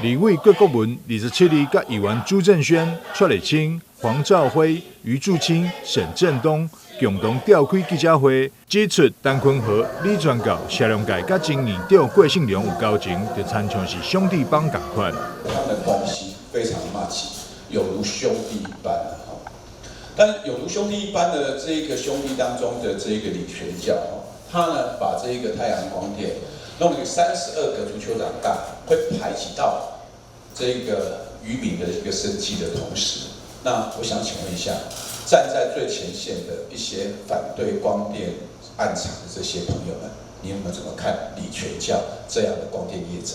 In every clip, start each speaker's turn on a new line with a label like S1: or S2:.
S1: 立委郭國文27日佮議員朱正軒、蔡麗清、黃兆輝、余柱清、沈振東共同召開記者會，指出陳坤和、李全教、謝龍介佮前議長郭信良有交情，就親像是兄弟幫仝款。
S2: 他們的關係非常默契，有如兄弟一般。但有如兄弟一般的這一個兄弟當中的這一個李全教，他呢把這一個太陽光電弄了32個足球場大，會排擠到這個漁民的一個生計的同時，那我想請問一下，站在最前線的一些反對光電案場的這些朋友們，你們怎麼看李全教這樣的光電業者？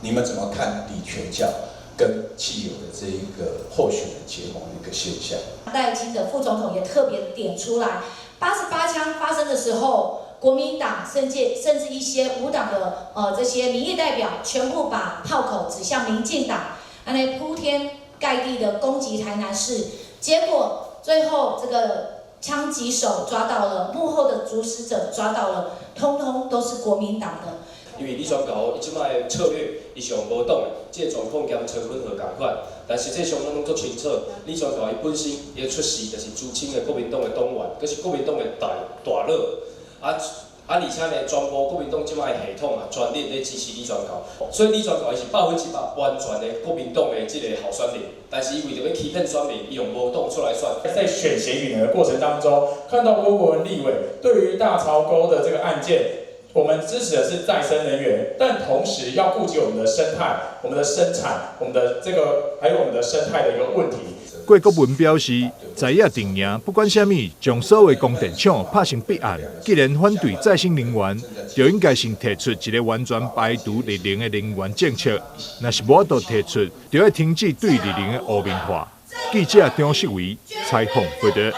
S2: 你們怎麼看李全教跟既有的這一個候選人結盟的一個現象？
S3: 賴清德副總統也特別點出來，88槍發生的時候，國民黨甚至一些無黨的這些民意代表，全部把炮口指向民進黨，按呢鋪天蓋地的攻擊台南市，結果最後這個槍擊手抓到了，幕後的主使者抓到了，通通都是國民黨的。
S4: 因為李全教伊這擺的策略，伊是用無黨的，這個狀況兼陳坤和仝款，但是這雙方攏足清楚，李全教伊本身伊的出身就是資深的國民黨的黨員，閣是國民黨的大大佬，啊啊，而且呢，全部國民黨這擺的系統啊，全力咧支持李全教，所以李全教伊是100%完全的國民黨的這個候選人，但是伊為著欲欺騙選民，伊用無黨出來選。
S5: 在選協議的過程當中，看到郭國文立委對於大潮溝的這個案件，我們支持的是再生能源，但同時要顧及我們的生態、我們的生產、我們的這個還有我們的生態的一個問題。
S1: 郭國文表示，在野陣營不管啥物，將所有光電廠拍成弊案。既然反對再生能源，就應該先提出一個完全排除綠能的能源政策。若是無法度提出，就欲停止對綠能的污名化。記者張世維採訪報導。